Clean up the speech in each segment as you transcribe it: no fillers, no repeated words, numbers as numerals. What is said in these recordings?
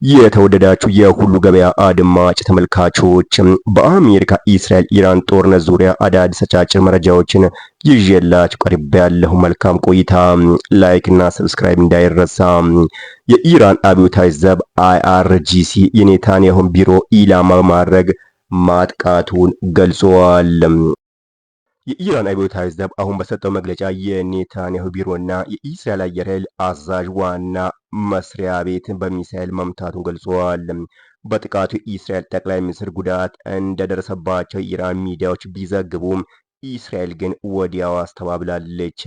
የተወደዳችሁ የሁሉ ገበያ አድማጭ ተመልካቾች፣ በአሜሪካ እስራኤል ኢራን ጦርነት ዙሪያ አዳዲስ አጫጭር መረጃዎችን ይዤላችሁ ቀርቤያለሁ። መልካም ቆይታ። Like እና subscribe እንዳይረሳ። የኢራን አብዮታዊ ዘብ IRGC የኔታንያሁን ቢሮ ኢላማ በማድረግ ማጥቃቱን ገልጿል። የኢራን አብዮታዊ ዘብ አሁን በሰጠው መግለጫ የኔታንያሁ ቢሮና የኢስራኤል አየር ኃይል አዛዥ ዋና መስሪያ ቤት በሚሳኤል መምታቱን ገልጿል። በጥቃቱ የኢስራኤል ጠቅላይ ሚኒስትር ጉዳት እንደደረሰባቸው የኢራን ሚዲያዎች ቢዘግቡም እስራኤል ግን ወዲያው አስተባብላለች።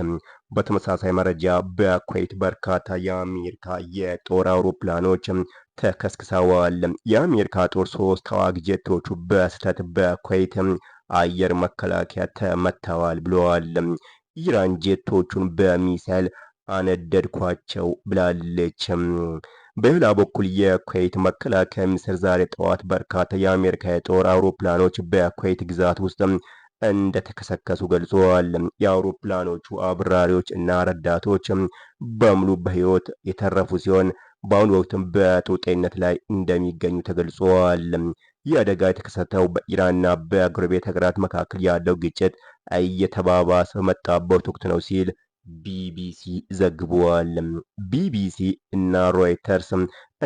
በተመሳሳይ መረጃ በኩዌት በርካታ የአሜሪካ የጦር አውሮፕላኖች ተከስክሰዋል። የአሜሪካ ጦር ሶስት ተዋጊ ጀቶቹ በስህተት በኩዌት አየር መከላከያ ተመተዋል ብለዋል። ኢራን ጀቶቹን በሚሳይል አነደድኳቸው ብላለች። በሌላ በኩል የኩዌት መከላከያ ሚኒስትር ዛሬ ጠዋት በርካታ የአሜሪካ የጦር አውሮፕላኖች በኩዌት ግዛት ውስጥ እንደተከሰከሱ ገልጸዋል። የአውሮፕላኖቹ አብራሪዎች እና ረዳቶች በሙሉ በሕይወት የተረፉ ሲሆን በአሁኑ ወቅትም በጥሩ ጤንነት ላይ እንደሚገኙ ተገልጿል። ይህ አደጋ የተከሰተው በኢራንና በጎረቤት ሀገራት መካከል ያለው ግጭት እየተባባሰ በመጣበት ወቅት ነው ሲል ቢቢሲ ዘግቧል። ቢቢሲ እና ሮይተርስ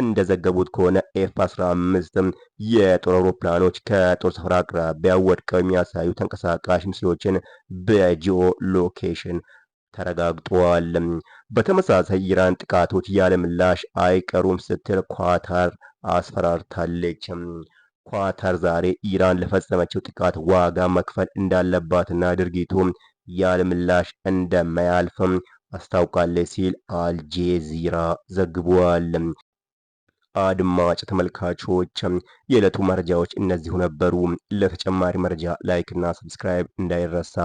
እንደዘገቡት ከሆነ ኤፍ 15 የጦር አውሮፕላኖች ከጦር ሰፈር አቅራቢያ ወድቀው የሚያሳዩ ተንቀሳቃሽ ምስሎችን በ geolocation ተረጋግጧል። በተመሳሳይ ኢራን ጥቃቶች ያለ ምላሽ አይቀሩም ስትል ኳታር አስፈራርታለች። ኳታር ዛሬ ኢራን ለፈጸመችው ጥቃት ዋጋ መክፈል እንዳለባትና ድርጊቱ ያለ ምላሽ እንደማያልፍም አስታውቃለች ሲል አልጄዚራ ዘግቧል። አድማጭ ተመልካቾች፣ የዕለቱ መረጃዎች እነዚሁ ነበሩ። ለተጨማሪ መረጃ like እና subscribe እንዳይረሳ።